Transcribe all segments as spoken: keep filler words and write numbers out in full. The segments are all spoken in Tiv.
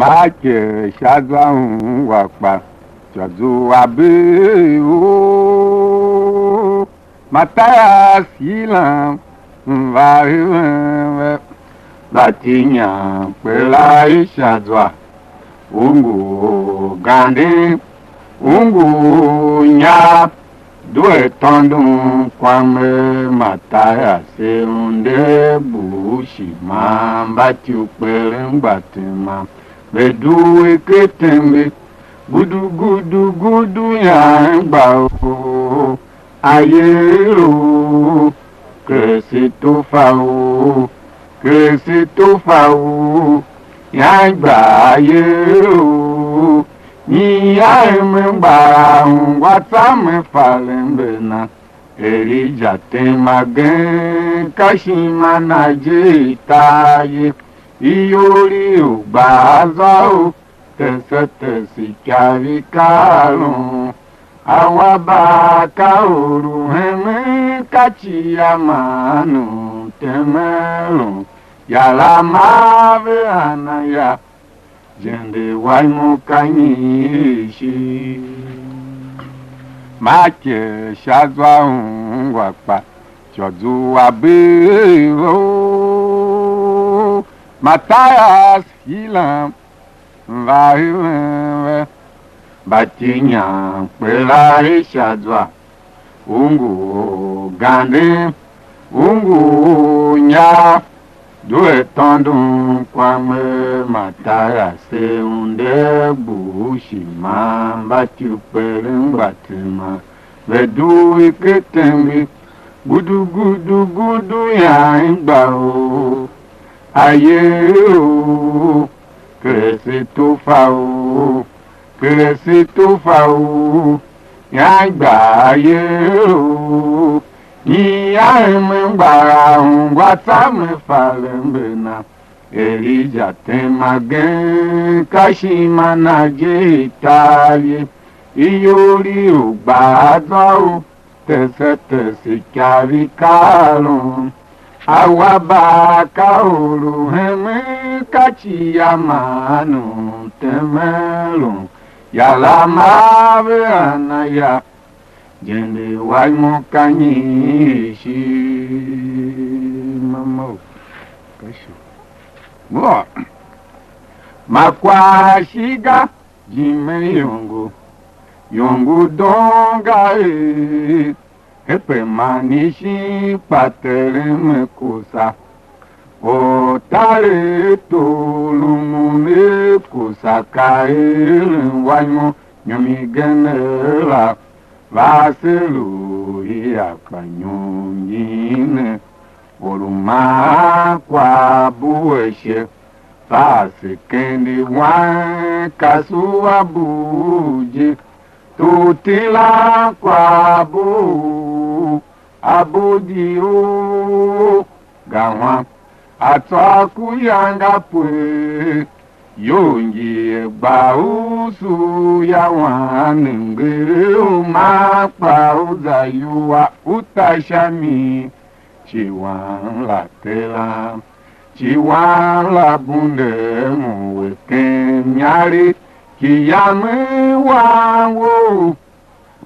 Maker sha zwa ungwa kpa, tsô zua bee u Matayas yilan mva heven ve. Mba ti inyam kpela i sha zwa, u ngu organden, u ngu ornyar, due tôndon kwam er Matayas, se unde bugh shi maa mba ti u kperen gba tema, ve due ken tembe, gudu gudu gudu, ian gba or, ayev u Kristu fa u, Kristu fa u, ian gba ayev u, nyi a emen gba ungwa tsa me faren ve na. Elija tema gen, ka ishima na je i tar ye, iyol i u gba azô u tese tese ikav i kaaron. Awaba ka or u hemen ka cia man u temelon, yar a ma ve ana ya, jende wa imo ka nyi shi? Maker sha zwa ungwa kpa, tsô zua bee u Matayas yilan mva heven ve. Mba ti inyam kpela i sha zwa, u ngu organden, u ngu ornyar, due tôndon kwam er Matayas, se unde bugh shi maa mba ti u kperen gba tema, ve due ken tembe, gudu gudu gudu, ian gba or, ayev u Kristu fa u, Kristu fa u, ian gba ayev u, nyi a emen gba ungwa tsa me faren ve na. Elija tema gen, ka ishima na je i tar ye, iyol i u gba azô u tese tese ikav i kaaron. Awaba ka or u hemen ka cia man u temelon, yar a ma ve ana ya, jende wa imo ka nyi shi? Mama o, ka shi. Mo, ma kwagh shi ga, jime iyongo, iyongo dong ga er, hepe man i shin kpa Terem me kusa. Ortaretor u lumun er kusa ka eren wa imo, nyom igen la, va se lu hia kpa nyom ngin ne, or u maan kwagh bue ashe, va se kende wan kasua bugh je, tor tilan kwagh bugh a bugh di u ga wan, a tsô ku yanga pue, iyol ngi gba usu ya wan, mnger u maan kpa u za iwua u ta sha mi, ci wan la teran, ci wan la bunde mo we ken miaregh ki yam i wan wou.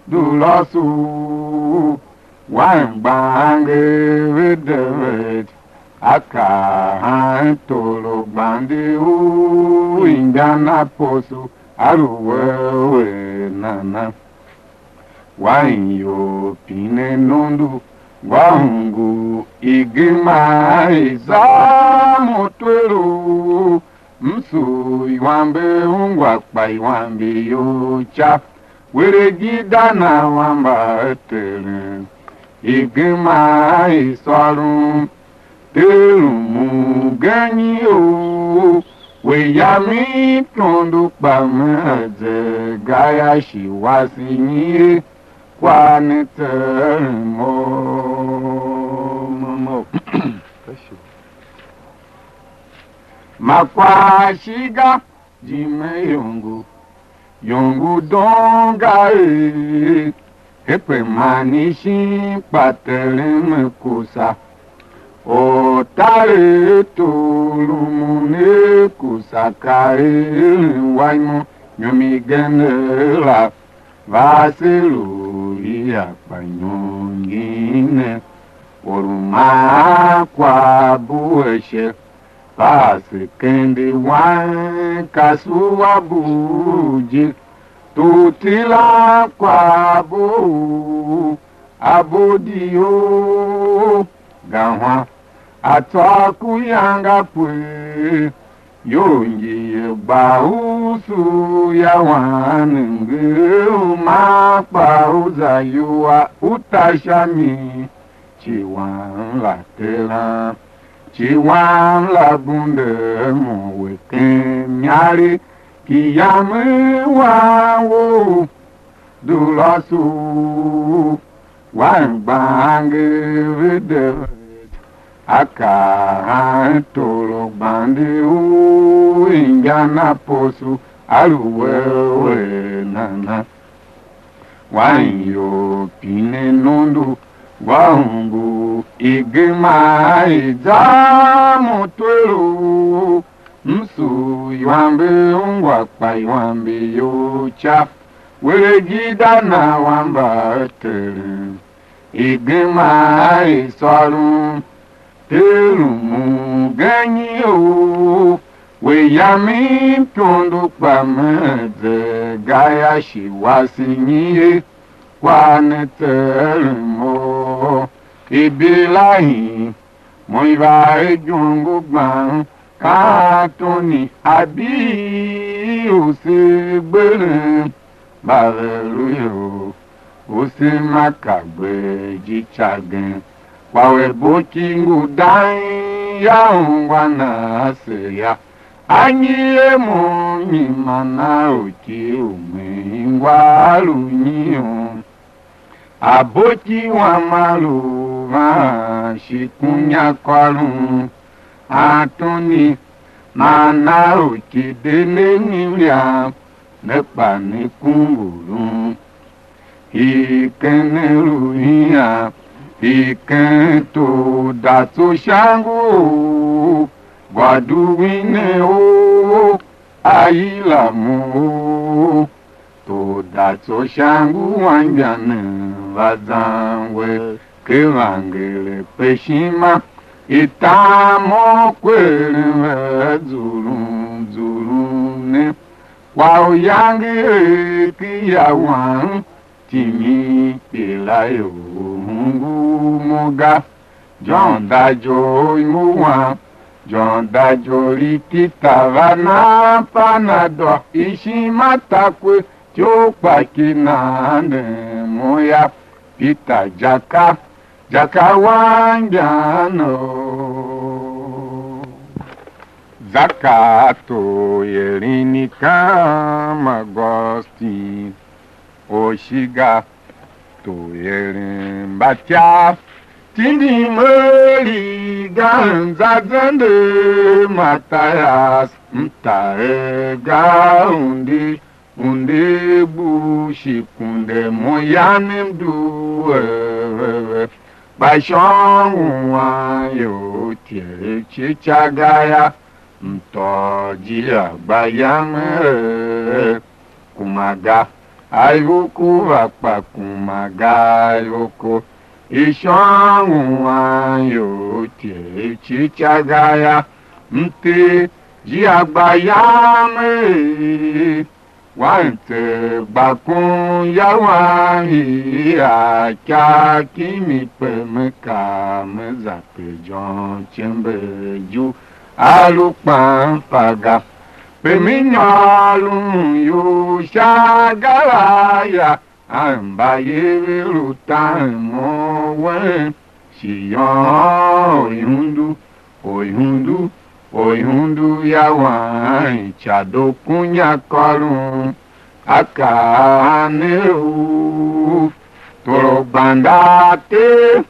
Dulus u wan gbange ve David, a kaa hen torogbande u ingan a poso, a lu we we nana? Wan ior pine nondu, ngwa hungul igema i za mo twero, m sugh iwambe ungwa kpa iwambe iyol ca, were gida na wamba teren, igema i sôron, Terem ugen u we yam i tondo kpa me ze ga ya, shi wase nyi kwagh ne tserem mo. Ma kwagh shi ga, jime iyongo, iyongo dong ga er, hepe man i shin kpa Terem me kusa. Ortaretor u Muneku Sakar eren wa imo, nyom igen la, va se lu ia kpa nyom ngin ne, or u maa kwagh bue ashe, va se kende wan kasua bugh je, tutilan kwagh bo u a bo di yo. Gahwan, a tsôr ku iyange a pue, ior ngi ye gba usu ya wan mnger u ma kpa u za iwua u ta sha mi, ci wam la teran, ci wam la bunde mo we ken inyaregh ki yam, wan wou. Dulôso u wan gbange ve de ve, a kaa torogbande u inja na poso, a lu we we nana? Wan ior pine nondu, gwa ungu igema i za mo twelo, m sugh iwambe ungwa kpa iwambe you ca, welegh gida na wa mbaateren, igema i sôron. Ter u mgen ou, we yam i mtondo kpa me ze ga ya, shi wase nyi ye, kwagh ne tserem o. Ibila i mo i va er ijongo gban, ka Tony Abii u se gberen mba ve lu ior u se ma ka gber je ica gen. Kwagh u Aboki ngu dan ya ungwa na ase ya, a nyi er mo nyi man a u ki u me ingwa a lu nyi u? Aboki wam a lu van shi kunya kôron Antoni, man a u ki de ne ni mliam, ne kpa ne kungurun. Hii ken ne lu hian, hii ken tor da tso sha ngu ou, gwa dugh ne ou, a yila mo ou. Tor da tso sha ngu anmgbianev va zan we, ke vangere kpe ishima, i tam mo kweren ve zurum zurum ne. Kwagh u yange er ken ya wang, timi kpilayo u hungul mo ga. John da jo imo wam, John da jo likita va nan Panadol, ishima takwe, ityough kpa ki nan den mo ya. Peter Jaka, Jaka wanjano. Zaka atoyeren i kam Augustine, Oshiga, toyeren mbatyav, tindim eri ga, za zende Matayas, mtaer ga, undi undi gbu shi kunde mo yan m due, kpa shon u an ior tyev cica ga ya, mtôô jia gba yam er kuma ga, a ivoko va kpa kuma ga, a ivoko i shon u an ior tyev cica ga ya, mte jia gba yam er. Wan tser gba kon ya wan hii a ikar kimi, pe me kaa me za pe jôn cember ju a lu kpan fa ga, pe me nyôron iyol sha agar a ya, a mbayev ve lu tan mo wen. Shi yôôn ihundu, orihundu, orihundu ya wan ica do kunya kôron, a kaa ne u torogbanda te,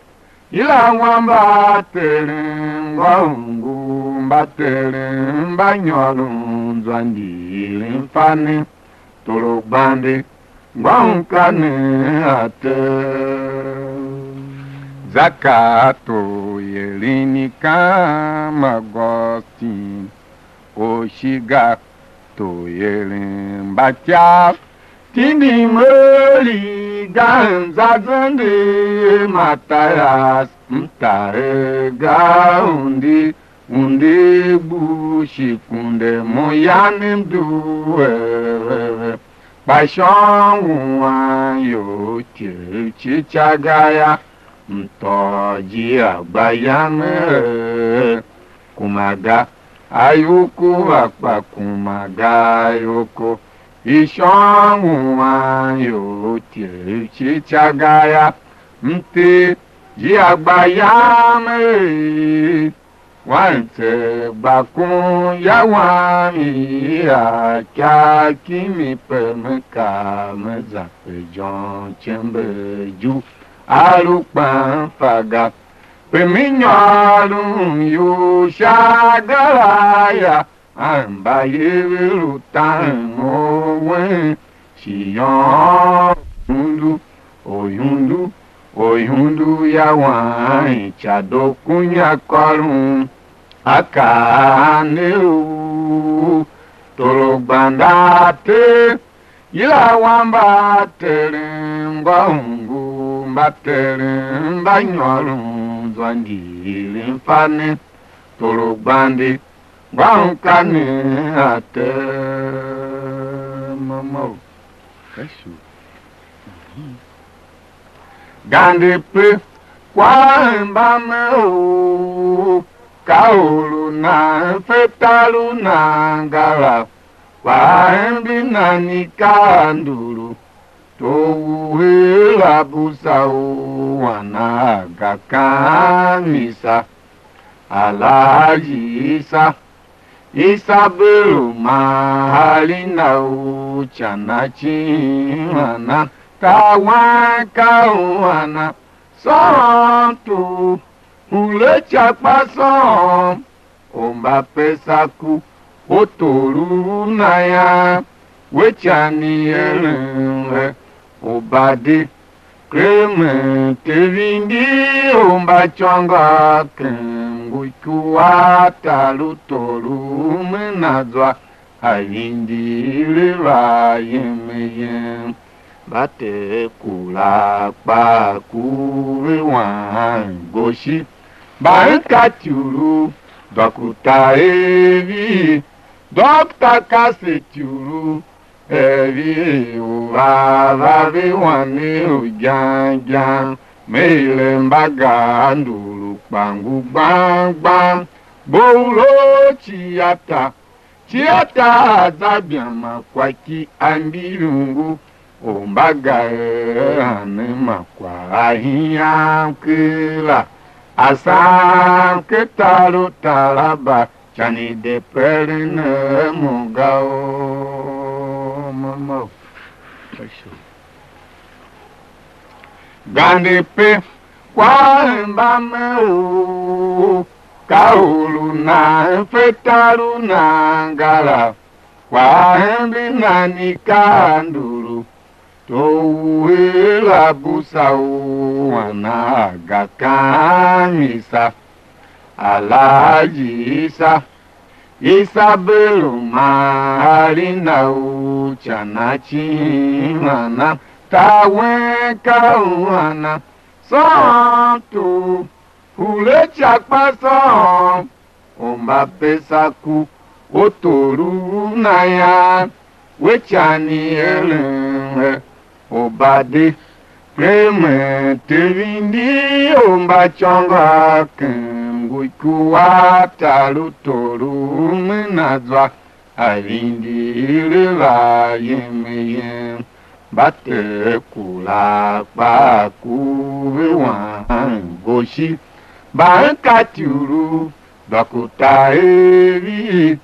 yila wan mbateren ngôu ngu mbateren mba nyôron zwa ndirin fa ne, torogbande ngôu ka ne a te. Za ka tor ieren i kam Augustine, Oshiga, tor ieren mba Ikav, tindi meri ga, mza zende Matayas, mtahe ga undi, undi gbushi kunde mo yanem due. Kpa shon u an ior tyev cica ga yô, m tôô jia gba yam er, kuma ga, ayuku va kpa kuma ga ayuku, i shon u an ior tyev cica ga yô, m te jia gba yam er, wan tse gba kun ya wam i a kar kimi pe me kar me za pe jôn cembe ju a lu kpan fa ga. Pe me nyôron iyol sha gara ya, a mbayev ve lu tan u wen shi yôôn, ihundu, orihundu, orihundu ya wan ica do kunya kôron, a kaa ne u torogbanda te, yila wan mbateren ngô ungu mbateren mba nyôron zwa ngirin fa ne, torogbande ngô un ka ne a te mama u. Gande pe kwagh mba me u ka or u nan fe tar u nan ga la, kpa hembe nan i ka nduru, tor u hee la busa u ana a ga kaan Misa, Alhaji Isa, Isabelo man Harina u ican a cin ana, tawen ka u ana, sôôn tor, hule ica kpa sôôn, u mba pesa ku, u tor u na yan, we ican i eren ve, u bade, Clement Vindi u mba côngô ken ngu iku a tar u tor u me na zwa a vindi le va yem yem. Mba te kura kpa ku ve wan goshi, mba en ka tiuru, dôkuta evi, dôkuta kase tiuru, evi u va va ve wane u igyan igyan, me ere mbaga nduru kpa ngu gbang gbang, bo u lo ciata, ciata a za biama kwaki a mbirungu, u mbaga er anen ma kwagh a hiam kera, a sam ken tar u Taraba, can i de peren a mo ga o, mama. Gande pe kwagh mba me u ka or u nan fe tar u nan ga la, kwagh hembe nan i ka nduru, tor u hee la busa u ana a ga kaan Misa, Alhaji Isa, Isabelo man Harina u ican a cin ana, tawen ka u ana, sôôn tor, hule ica kpa sôôn, u mba pesa ku, u tor u na yan, we ican i eren ve, u bade, Clement Vindi u mba côngô ken ngu iku a tar u tor u me na zwa a vindi le va yem yem. Mba te kura kpa ku ve wan goshi, mba en ka tiuru, dôkuta evi,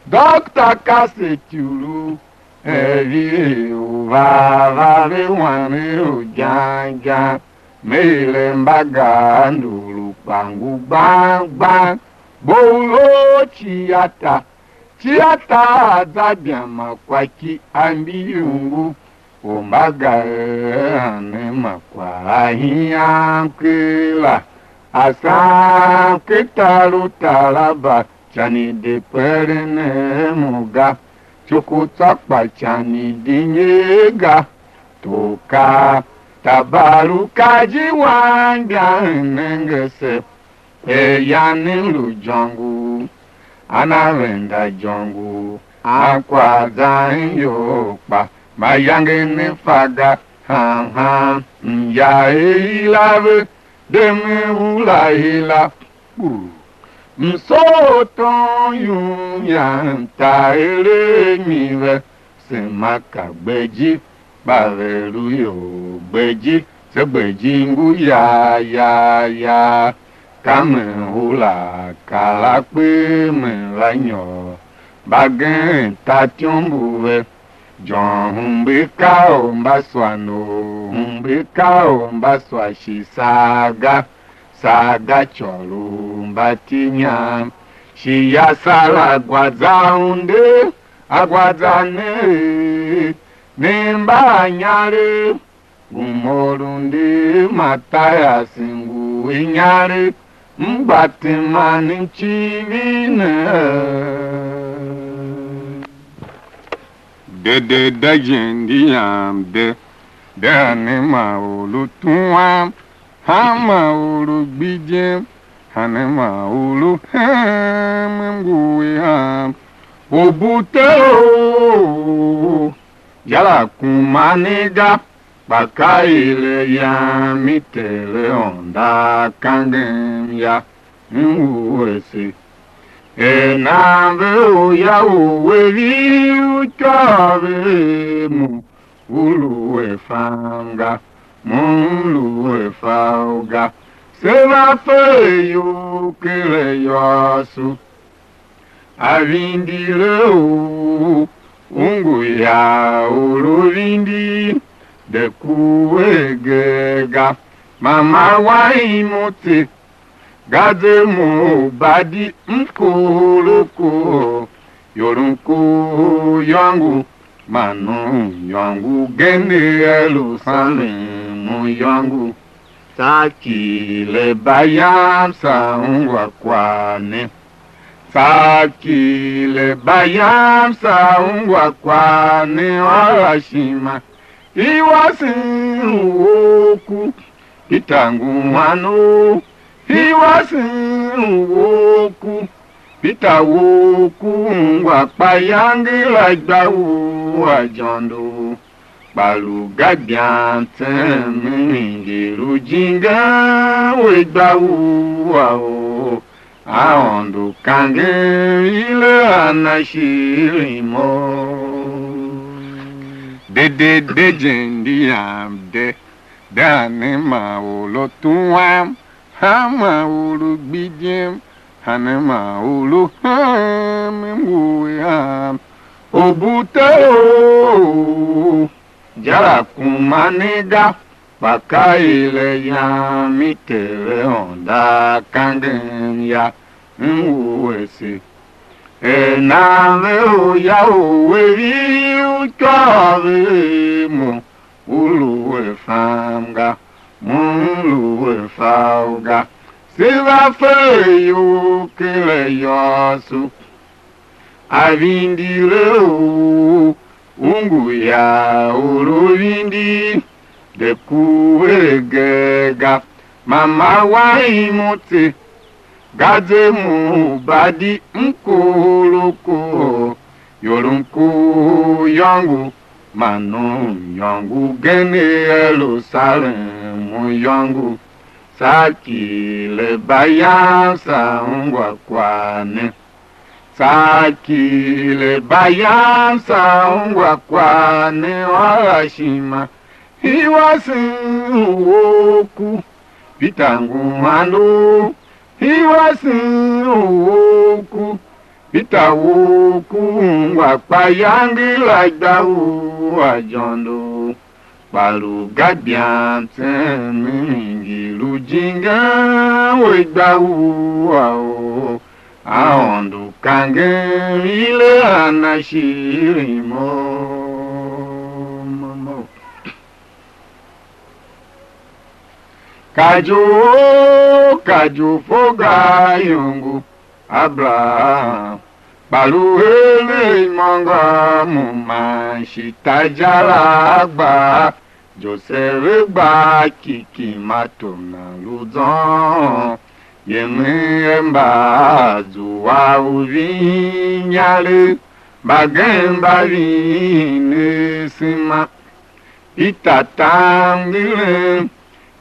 dôkuta kase tiuru, evi u va va ve wane u igyan igyan, me ere mbaga nduru kpa ngu gbang gbang, bo u lo ciata, ciata a za biama kwaki a mbirungu, u mba ga er anen ma kwagh a hiam kera, a sam ken tar u Taraba, ican i de peren a mo ga, tsokotsô kpa ican i di nyer ga, tor ka tabaruka ji wan inja, nenge se. Er yan m lu ijôngo, a na venda ijôngo, a kwagh zan iyol kpa, mayange ne fa ga, han han, m ya er hira ve, de me ura hira, kpuru. M soo tom yum yam, ta eren mi ve, se ma ka gbeji, kpa ve lu ior gbeji, se gbeji ngu ya ya ya. Ka me ura kar akpee me va nyôr, mbagenev tatyombo ve, jôhombi ka u mba swa, nohombi ka u mba swa shi saa ga, saa ga côr u mba ti inyam, shi ya sara gwa za unde, a gwa za ne, ne mba a inyaregh, ngu mor u ndi Mataias ngu inyaregh, m gba teman m civir ne. De de de je ndi yam de, de ane ma or u tuan, hanma or u gbidyen, hanma or u hemen ngu i ham. U bute u, yala kuma ne ga, kpa ka ile yam i Ter Aôndo a kangem ya, m ngu ese. Er nan ve uya u we vihi u ikôv ve mo, u lu a fam ga, mo m lu a fa u ga. Se va fe ior ker ayôôso. A vindi le u, u ngu ya u lu vindi, de ku a ge ga, man ma wa imotse, ga ze mo u badi m kor a kor, ior m kor yôngo, man u yôngo gen Yerusalem u yôngo. Tsô a kighir aba yam, saa ungwa kwagh ne. Tsô a kighir aba yam, saa ungwa kwagh ne, ôr ashima. I wasen u or ku, Pita ngu wan u, i wasen u or ku, Pita u or ku ungwa kpa yange la gba u a jôndo. Kpa lu gabian tsem, hingir u jingen we gba u a or. Aôndo kangen ile a na shighe mo. De de de je ndi yam de, de ane ma or u tuam, hanma or u gbidim, hanma or u hemen ngu a. U bute u, jara kuma ne ga, kpa ka ile yam i Ter Aôndo a kangen ya, m ngu ese. Er nan ve uya u we vihi u ikôv ve mo, u lu a fam ga, mo m lu a fa u ga. Se va fe ior ker ayôôso. A vindi le u, u ngu ya u lu vindi, de ku a ge ga, man ma wa imotse, ga ze mo u badi m kor a kor, ior m kor yôngo, man u yôngo gen Yerusalem u yôngo. Tsô a kighir aba yam, saa ungwa kwagh ne. Tsô a kighir aba yam, saa ungwa kwagh ne, ôr ashima. I wasen u or ku, Pita ngu wan u, i wasen u or ku, Pita u or ku ungwa kpa yange la gba u a jôndo. Kpa lu gabian tsem, hingir u jingen we gba u a or. Aôndo kangen ile a na shighe mo. Ka ijo, ka ijo fo ga iongo Abraham, kpa lu eren imôngo a mo man shi taja la gba. Josef gba kiki ma tom nan lu zôn, yemen er mba zua u ving inyaregh, mbagenev mba ving asema. Peter tam ngeren,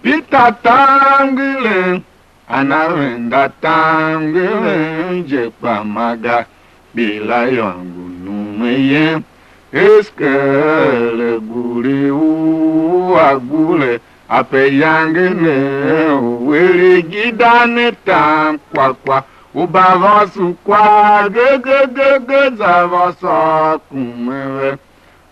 Peter tam ngeren, ana venda tam ngeren je kpa ma ga, kpilighyôngo num a yem, Esekiel a gure u a gure, ape iyange ne u ere gida ne tam kwakwa, u ba vôso kwagh ge ge ge ge, za vôso kume ve.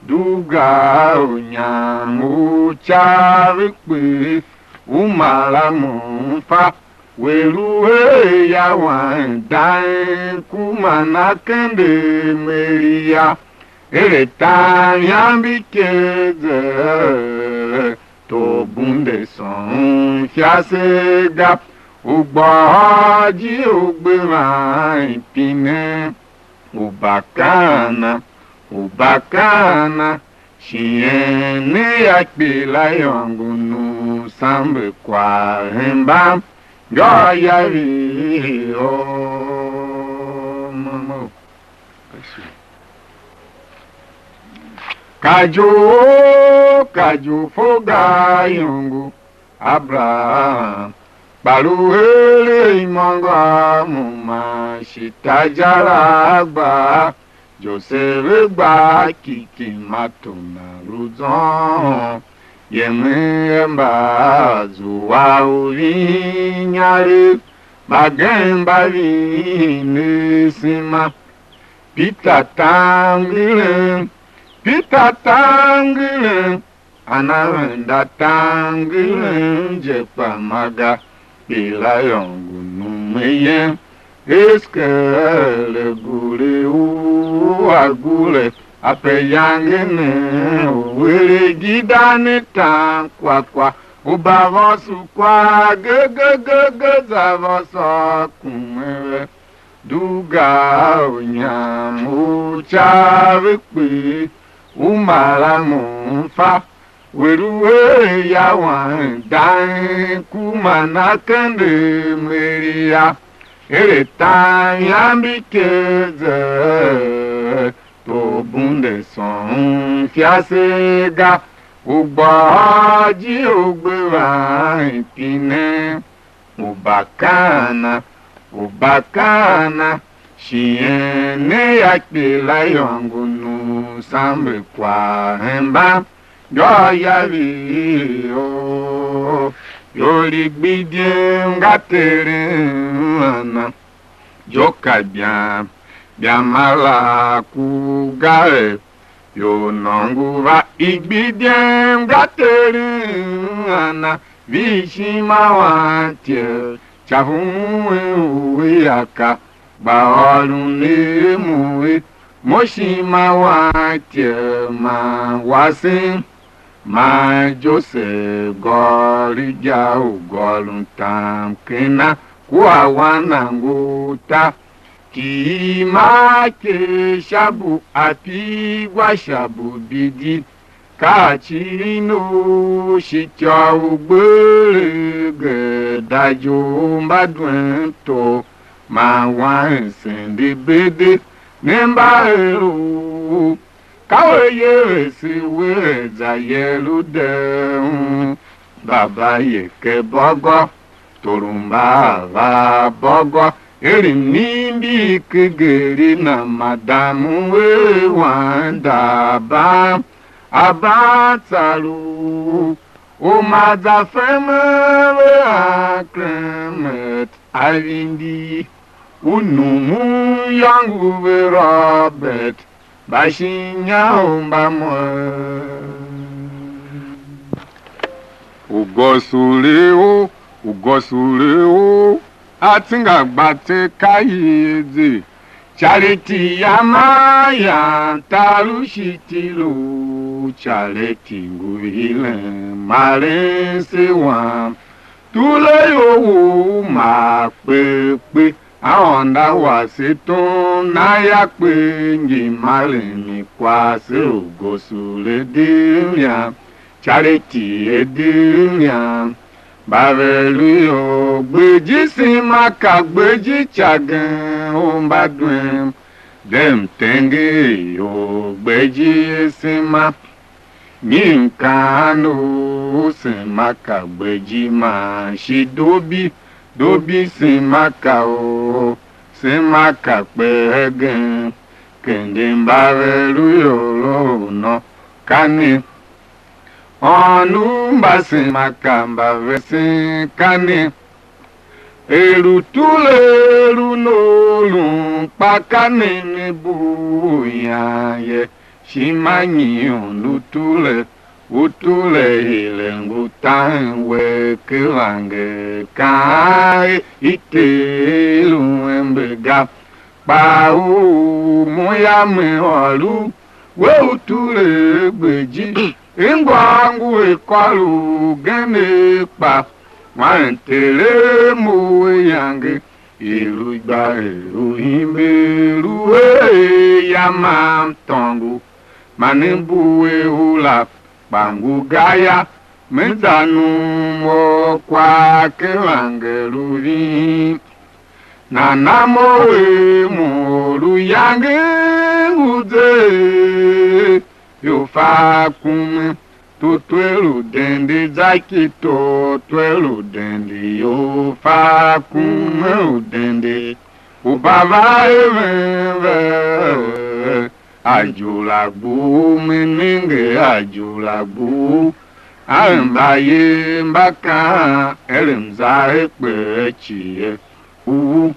Dugh a unyam u ca ve kpee, u mar a mo mfa, we lu er ya wan dang, kuma na kende Meria, er a tam ian mbi ker ze, tor bunde sôn sha se ga, u gbôôji u gbe van pinen. U ba kaan a, u ba kaan a, shi en ne ya kpilighyôngo nu samber kwagh hen mbam, yô, ya vi or momo. Ka ijo, ka ijo fo ga iongo Abraham, kpa lu eren imôngo a mo man shi taja la gba. Josef gba kiki ma tom nan lu zôn, yemen er mba zua u ving inyaregh, mbagenev mba ving asema. Peter tam ngeren, Peter tam ngeren, ana venda tam ngeren je kpa ma ga, kpilighyôngo num a yem, Esekiel a gure u a gure, ape iyange ne u ere gida ne tam kwakwa, u ba vôso kwagh ge ge ge ge, za vôso kume ve. Dugh a unyam u ca ve kpee, u mar a mo mfa, we lu er ya wan dang, kuma na kende Meria, er a tam ian mbi ker ze, tor bunde sôn sha se ga, u gbôôji u gbe van pinen. U ba kaan a, u ba kaan a, shi en ne ya kpilighyôngo nu samber kwagh hen mbam, yô, ya vi or. Ior i gbidyen nga teren ana, ior ka biam, biam a la ku ga er, ior nôngo va i gbidyen nga teren ana, vi ishima wan tyev, ca vungu u ia ka, gba ôron er mo er, mo ishima wan tyev man wasen. Man Josef gôôr igya u gôron tam kena, kua wan na ngu ta, kighir maa ker sha bu apigwa sha bu bidi, ka a cirin u shityô u gbelegh da ijo mba duen tor, man wan sende bede ne mba er u Ka u Yesu we za yer u dee un, baba ye ke bôgô, torumba va bôgô, er mimbi kegeri na madam we wan da ban, a ban tsar u, u ma za feme ve a Clement a vindi, u num u yôngo ve Robert, mba shin inya u mba mo. U gôsule u, u gôsule u, a tsinga gba tse ka ieze. Charity ya ma yan tar u shi tilo, charity ngu hilen maren se wam. Tule ior u ma kpe kpe, Aôndo a wase tom na ya kpe, ngi maren mi kwase u gosule diriam, charity e diriam. Mba ve lu ior gbeji sema ka gbeji icagen u mba duen, de mtenger ior gbeji sema. Nyi mkaanem u sema ka gbeji man shi dobi, dobi sema ka or, sema ka kpe hegen, kende mba ve lu ior u nô, ka ne. Ônov mba sema ka mba vesen, ka ne. Er u tule er u noron kpa ka ne ne bugh u ian ye, ishima nyion u tule, u tule hire ngu tahen we kera ngee kaan er i Ter u ember ga. Kpa u mo ya me ôr u, we u tule gbeji, i ngôôr ngu a kôr ugen kpa, wan Ter mo u iyange, i lu igbar er u himbi lu er ya mam tôngo, man m bu a u la, kpa ngu ga yô, me za num or kwagh kera ngee lu ving. Nana mo er mo lu yange ngu ze, ior fa kume, to twer u dende, za ki to twer u dende, ior fa kume u dende, u ba va heven ve. Ajura gbughul, me nenge ajura gbughul, a mbayev mba kaan er mza a kpe a cie, u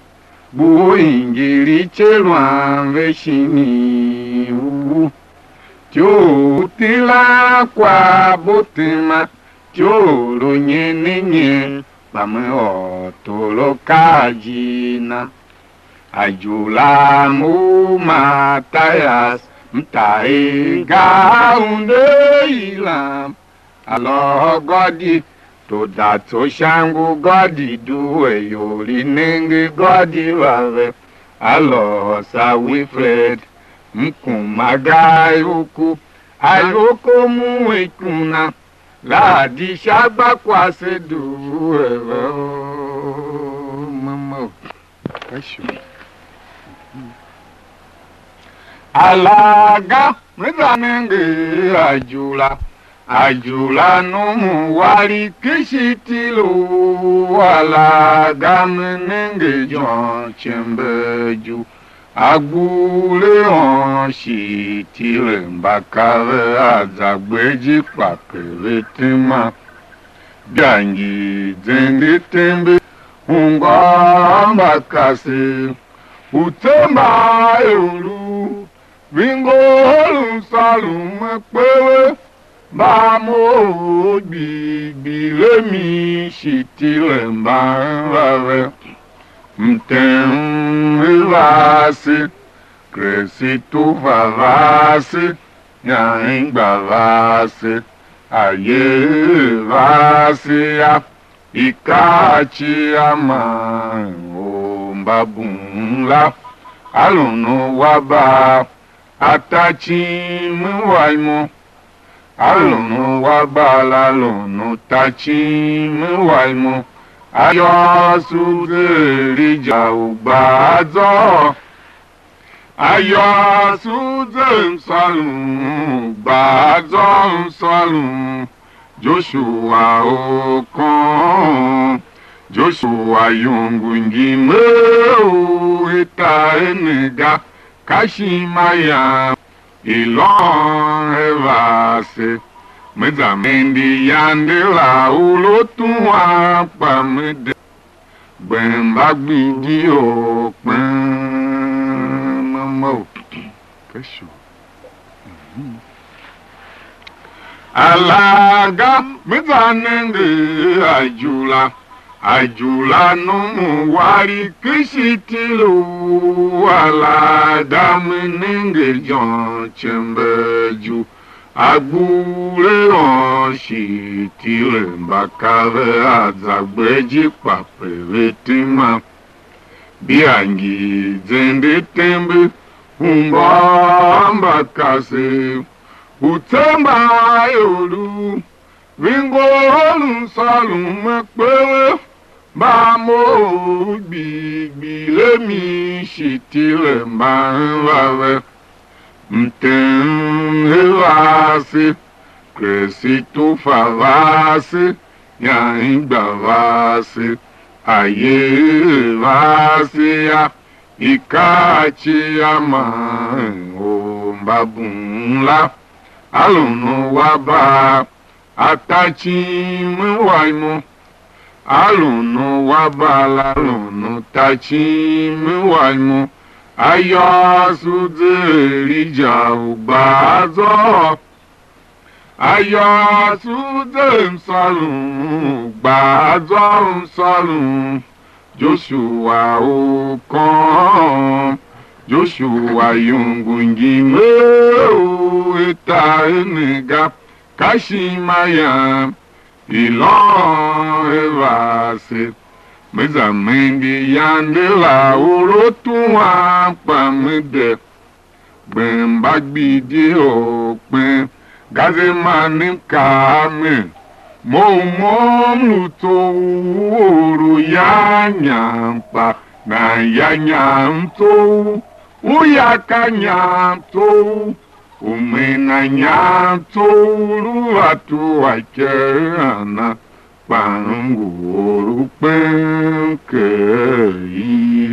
gbughul ingir i celuan ve shinii, u ityough u tilan kwagh bo tema, ityough u nyen a nyen, kpa me ôr toro ka a ijir na. Ajura mo Matayas, m ta er gar u nde yilan, a lôhô gôdi, to da tso sha ngu gôdi due ior i nenge gôdi va ve, a lôhô sa Wilfred, m kuma gar u ku, a ivoko mu ikuna, la di sha gba kwase due ve o. Mama. Ka shu. Alaghga, me za nenge ajura, ajura nom u wari kishiti lu, alaghga me nenge jôn chembe ju, a gure ôôn shi tile mba kave a za gbeji kpa pe ve tema. Bia ngi zende tembe u ngôôr mba kasev, u tsemba ior u vi ngohol msôrom a kpe ve, mba a mough gbigbir a mi shi tile mban va ve. Mtem ve va ase, Kristu va va ase, nyan gba va ase, aye va ase a. I kaa a cia man or mba bum la, a lun u a ba a ta cim wa imo, a lun u a ba la lun u ta cim wa imo, a yôôso ze Elija u gba a zôô. Ayôôso ze msôrom, gba a zôô msôrom, Joshua u kôôn, Joshua yongo ngime u i ta a ne ga, ka ishima yam i lôôn a va ase, me za mende yande la u lu tuhwan kpa me de. Gbem mba gbidi or kpen, mama u. Ka shu. Alaghga, me za nenge ajura, ajura nom u wari kishiti lu, alaghga me nenge jôn chembe ju. A gure ôôn shi tile mbakaver a za gbe ijikpa pe ve tema. Bia ngi zende tembe u mbômbakasev, u tsemba ior u ve ngohol msôrom me kpe ve, mba mough gbigbir a mi shi tile mbaen va ve. Mtem he va ase, Kristu fa va ase, ian i gba va ase, aye he va ase ya, i ka a cia man or mba bum la, a lun u a ba a ta cim wa imo, a lun u a ba la lun u ta cim wa imo, a yôôso ze Elija u gba a zôô. A yôôso ze msôrom, gba a zôô msôrom, Joshua u kôôn, Joshua yungu ngim er u i ta ne ga, ka ishima yam i lôôn er vase. Me za mende yande la or u tuhwan kpa me de. Gbem mba gbidi or kpen, gaze man m kaa mer, mo u mo m lu tso u or u yan nyam, kpa nan ya nyam tso u, u ya ka nyam tso u, u me na nyam tso u lu a tua ikev ana. Kpa m ngu or u kpen ker i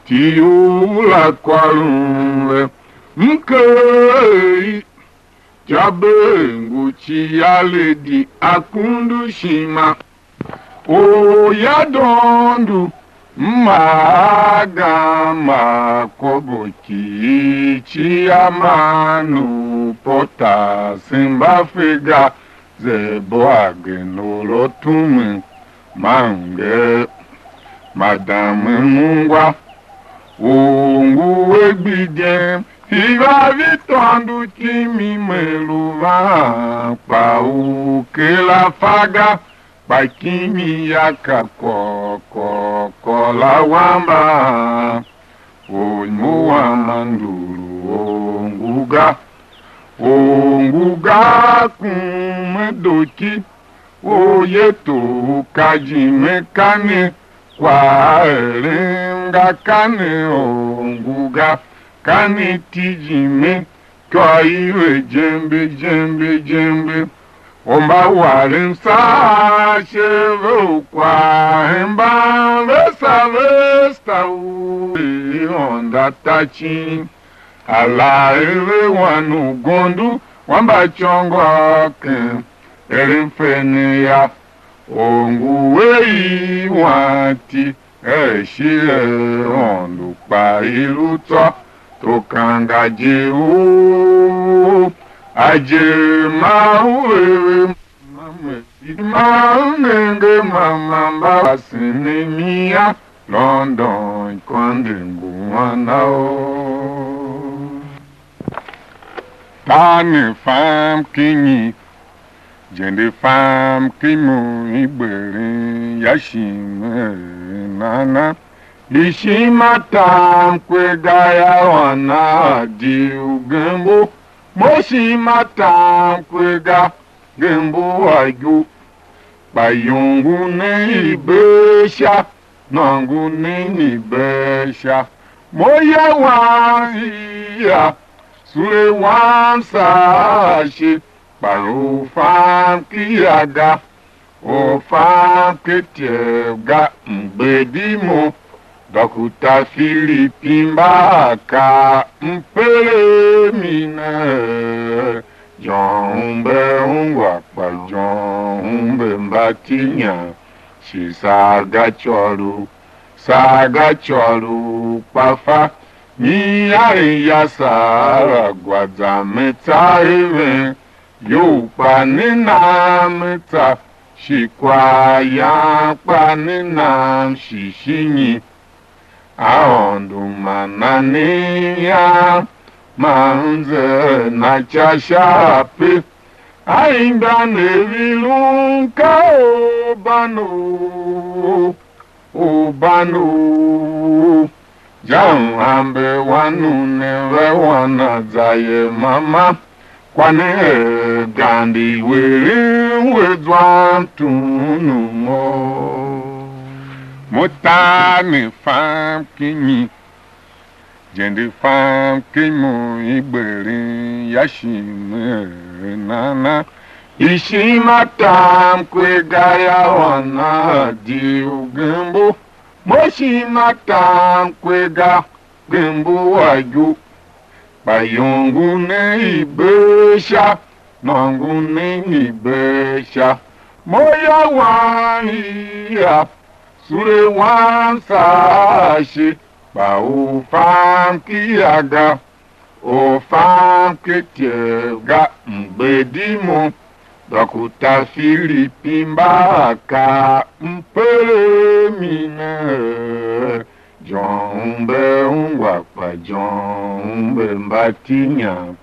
ti u la kôron ve. M ker i ityôbee ngu cialedi akundushima, or ya dondo, m a gam ma kobo ki cia man u pota se mba fe ga. Ze bo a gen or a tumen ma mnger, madam m ungwa, u ngu a gbidyen, hii va vi tôndo kimi me lu van, kpa u kera fa ga, kpa kimi ya ka kôr kôr kôr la wamba. Or mo wam a nduru or ngu ga, or ngu ga kum doki, or ye tor u ka jime ka ne, kwagh eren ga ka ne or ngu ga, ka ne tijime, ikô i ve jembe jembe jembe. U mba waren saa ashe ve u kwagh hemban ve sa ve sa u i Honda ta cin. A la er ve wan u gondo wa mba côngôô ken eren fe ne ya, or ngu a i wan iti. Er shi er Aôndo kpa i lu tsô, to kanga je u a je ma u ere ma me, ma u nenge ma ma mba vasen a mi a London, kwande ngu wan a o. Tar ne fam kinyi, je ndi fam ki mo i gberen ya shim er nana. Ishima tam kwe ga ya wana di ugembo, mo shima tam kwe ga gembo a igu, kpa yongo ne i bee sha, nôngo ne i bee sha, mo ya wan hii ya, sule wam saa ashe, kpa u fam ki ya ga, u fam ken ityev ga, mgbedi mo, Dôkta Filipi mba a kaa, m pere mi ne, John mbe ungwa kpa John mbe mba ti inyam, shi saa ga côr u, saa ga côr u kpa fa, nyi a ya saa la gwa za me tsa heven, you kpa ne nam me tsa, shi kwaghyan kpa ne nam shi shinyi? Aôndo man a ne ian, man m ze na ca sha ape. Aindan er i lun ka u ban u, u ban u, jam ambe wan u ne ve wan a za ye mama, kwa ne er gandi weren we zwan tun u mo. Mo tar ne fam kinyi, jende fam ken mo i gberen ya shime er nana. Ishima tam kwe ga ya wana di ugembo, mo shima tam kwe ga gembo wa ju. Kpa yongo ne i bee sha, nôngo ne i bee sha, mo ya wan i ya. Sule wam saa ashe, kpa u fam kia ga, u fam ketev ga, mgbedi mo, Dôkta Filipi mba a kaa, m pere mi ne, John mbe ungwa, kpa John mbe mba tinyam,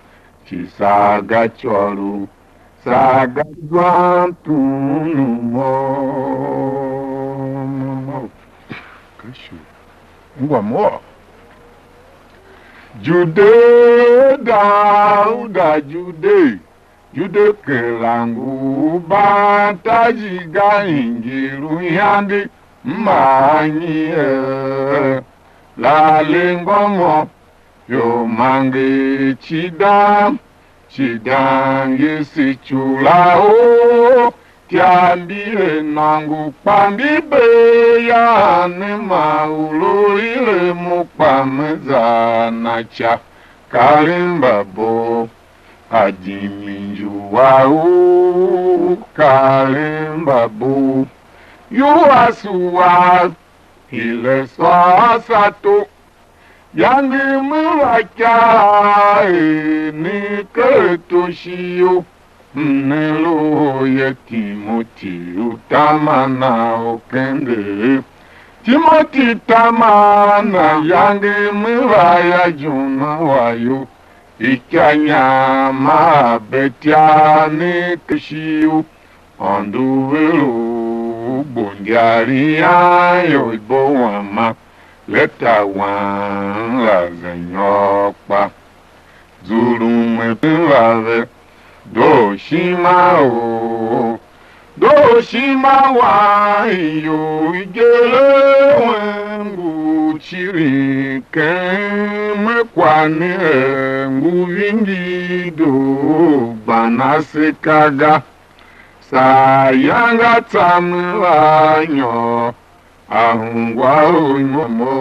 shi saa ga côr u saa ga zwan tun u mo. Ka shu ungwa mo. Jude, Dauda, Jude, Jude kera ngu u ban taji ga, injir u ihande mba nyi er la le ngômô. Ior mange cidan, cidan ye se cula o, tia mbi er nôngo kpa mbi bee ya ne ma u lu i re mo kpa me za na ca, karen mba bo, a jimi injua u karen mba bo, yu a suwa hire sôr sato. Yange me va kaa er ne ker toshi yo, m ne loho ye Timoti u taman a u kende. Timoti taman a yange me va ya Jona wa yo, ikanyam a Betia ne toshi yo. Aôndo ve lu u bo injarin ian ior i bo wama, leta wan la za nyôr kpa. Zulum me pin va ve, dooshima o, dooshima wan ior igere wen ngu cirin ken me kwa ne er ngu vindi doo gban aseka ga. Saa yange a tsa me va nyôr, a ungwa u imo mo.